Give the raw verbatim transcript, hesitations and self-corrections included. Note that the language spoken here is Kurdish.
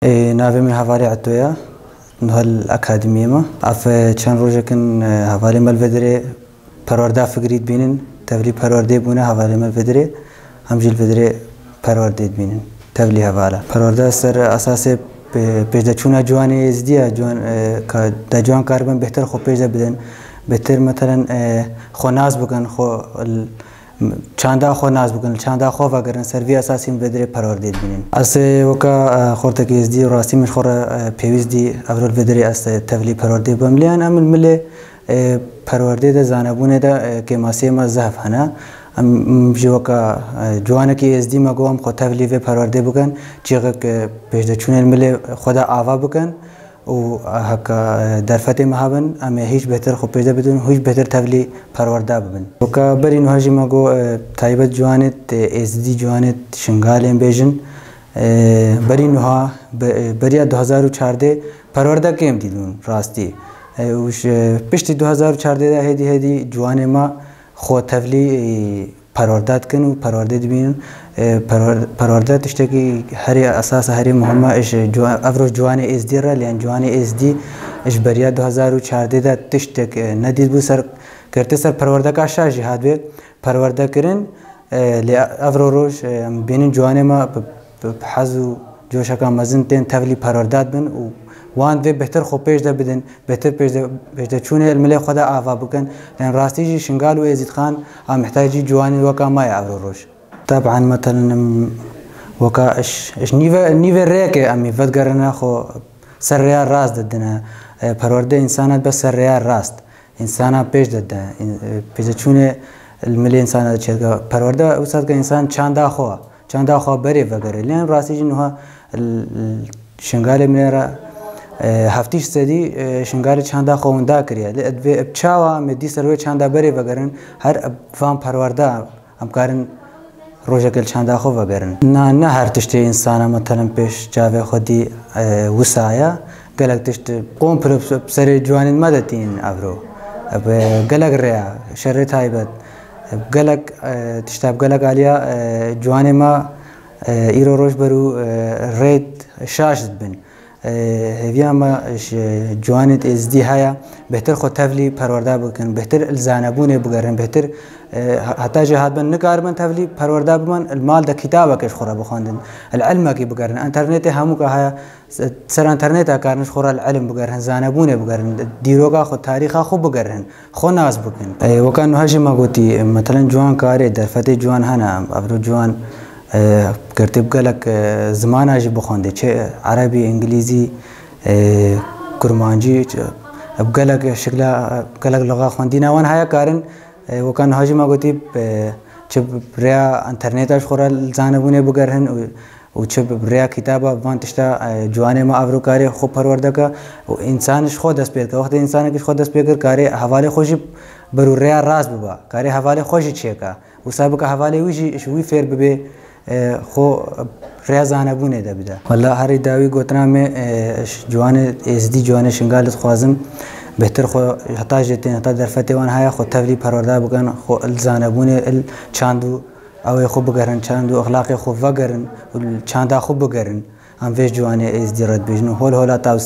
Ê, navê min Hevalê Eto ye. Niha li akademiyê me. Ev, e, çend rojek in, e, hevalê me li vê derê perwerda fikrî dibînin. Tevlî perwerdê bûne, hevalê me li vê derê. Em jî li vê derê perwerdê dibînin. Tevlî hevala. Perwerda ser esasê pê-, pêşdeçûna ciwanê êzdî ye. Ciwan, e, ka, da ciwan karibin bêhtir xwe pêş de bidin. Bêhtir, metelen, e, xwe nas bikin, xwe l-, çanda xwe nas bikin, li çanda xwe vegerin, ser vî esasî em vê derê perwerdê dibînin. Ez, e, weka, e, xortekî êzdî, rastî min ji xwe re, e, pêwîst dî, evro li vê derê ez, e, tevlî perwerdê bibim. Lê em li milê, e, perwerdê de, zanebûnê de, e, kêmasiyê me zehf hene. Em, em jî weka, e, ciwanekî êzdî me got em xwe tevlî vê perwerdê bikin, çêxek, e, pêşdeçûnê li milê xwe de ava bikin. û heke derfetê me hebin, em ê hîç bêhtir xwe pêş de bidin, hîç bêhtir tevlî perwerde bibin. Weke berî nuha jî me got, e, taybet ciwanê, e, êzidî ciwanê Şingalê em bêjin, e, berî nuha, be-, e, beriya du hezar û çardeh perwerde kêm dîtin rastî. E, û ji piştî du hezar û çardeh de hêdî hêdî ciwanê me xwe tevlî, e, perwerde dikin û perwerde dibînin. E, perwer-, perwerde tiştekî herî esas e, herî muhim e. Ji ciwa-, ev roj ciwanê êzdî re, lê ciwanê êzdî ji beriya du hezar û çardeh de tiştek, e, nedîtbû ser, girtî ser perwerdeka şaş jî hatibê perwerde kirin. E, lê ev ro roj, e, em bînin ciwanê me bi, bi, bi hez û coşeka mezin tên tevlî perwerde dibin û wan divê bêhtir xwe pêş de bidin. Bêhtir pêşde-, pêşdeçûnê li milê xwe de ava bikin. Lê rastî jî Şingal û Êzîdxan a mihtacî ciwanên weka me ye evro roj. Teban, metelen, em weka iş, iş nîve, nîvê rêyekê em ê vedigerine xwe ser rêya rast didine. E, perwerde însana dibe ser rêya rast. Însana pêş de de, în-, e, pêşdeçûnê li milê însana de çêdike. Perwerde wisa dike însan çanda xwe, çanda xwe berê vegere. Lê rastî jî niha l-, l-, Şingalê min re, e, heftî sedî, e, Şingalê çanda xwe winda kiriye. Lê divê bi çawa em ê dî ser wê çanda berê vegerin, her van perwerde em karin rojekê li çanda xwe vegerin. Na, ne her tiştê însana, metelen, pêş çavê xwe dî, e, wisa ye. Gelek tişt komple bi serê ciwanên me de tînin evro. Bi gelek rêya, şerê taybet. Bi gelek, e, tişta bi gelek aliya, e, ciwanê me, e, îro roj berû, e, rêd şaş dibin. E, hêviya me ji ciwanê êzdî heye, bêhtir xwe tevlî perwerde bikin, bêhtir li zanebûnê bigerin, bêhtir, e, heta jê hatibin nikaribin tevlî perwerde bibin, li mal de kitabekê ji xwe re bixwendin, li ilmekî bigerin. Înternetê hemûka heye, ser înterneta karin ji xwe re li ilim bigerin, zanebûnê bigerin, dîroka xwe, tarîxa xwe bigerin. Xwe nas bikin. E, weka niha jî me gotî, e, metelen ciwan karê, derfetê ciwan hene, evro ciwan, e, girtî bi gelek, e, zimana jî bixwendê, çi erebî, îngilîzî, e, kurmancî, çi, bi gelek şikla, gelek loqa xwendîna wan heye karin, e, weka niha jî me gotî, e, çi bi rêya înterneta ji xwe re li zanebûnê bigerin û û çi bi rêya kitaba van tişta, e, ciwanê me evro karê xwe perwerde ke û însan ji xwe dest pê dike. Wextê însanekî ji xwe dest pê kir, karê hevalê xwe jî ber û rêya rast biba. Karê hevalê xwe jî çêke. Wisa bike hevalê wî jî ji wî fêr bibê, e, xwe rêya zanebûnê de bide. Wela herî dawî gotina me, e, ji ciwanê êzdî, ciwanê Şingalê dixwazim bêhtir xwe heta jê tên, heta derfetê wan heye, xwe tevlî perwerde bikin, xwe il zanebûnê, il çand û Ew ê xwe bigerin çand û exlaqê xwe vegerin û li çanda xwe bigerin. Em vê ji ciwanê êzdî re dibêjin û hol hola tawsî.